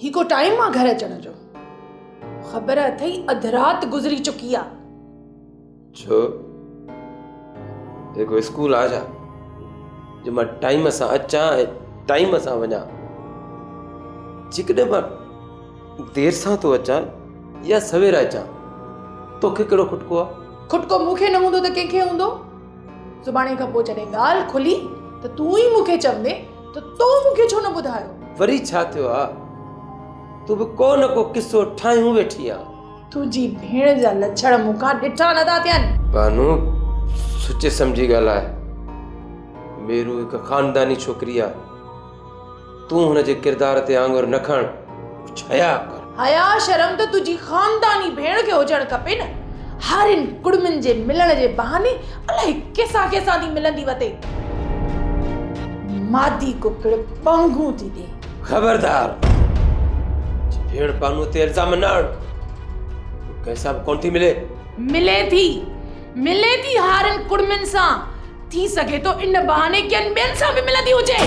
هي ڪو ٽائيم آ گهر اچڻ جو؟ خبر اٿئي اڌ رات گذري چڪي آ. ڇو؟ هي ڪو اسڪول آ ڇا جو مان ٽائيم سان اچان ۽ ٽائيم سان وڃان. جيڪڏهن مان دير سان ٿو اچان يا سوير اچان توکي ڪهڙو کٽڪو آ؟ کٽڪو مون کي نه هوندو ته ڪنهن کي هوندو؟ سڀاڻي کان پوء جڏهن ڳالهه کلي ته تون ئي مون کي چوندين ته تو مون کي ڇو نه ٻڌايو؟ وري ڇا ٿيو آ؟ تون به ڪو نه ڪو قصو ٺاهيون ويٺي آن. تنهنجي ڀيڻ جا لڇڻ مون کان ڏٺا نه ٿا ٿين. بانو، سوچي سمجهي ڳالهاء. ميرو هڪ خانداني ڇوڪري آ. تون هن جي ڪردار تي آڱر نه کڻ، ڪجهه حياء ڪر. حياء شرم ته تنهنجي خانداني ڀيڻ کي هجڻ کپي نه. هارين ڪڙمين جي ملڻ جي بهاني الائي ڪيسان ڪيسان ٿي ملندي وتي. مادي ڪڪڙ ٻانگون ٿي ڏي. خبردار! جي ڀيڻ بانوء تي الزام نه هڻ. هوء ڪنهن سان به ڪونه ٿي ملي. ملي ٿي. ملي ٿي هارين ڪڙمين سان. ٿي سگهي ٿو ان بهاني ڪن ٻين سان به ملندي هجي.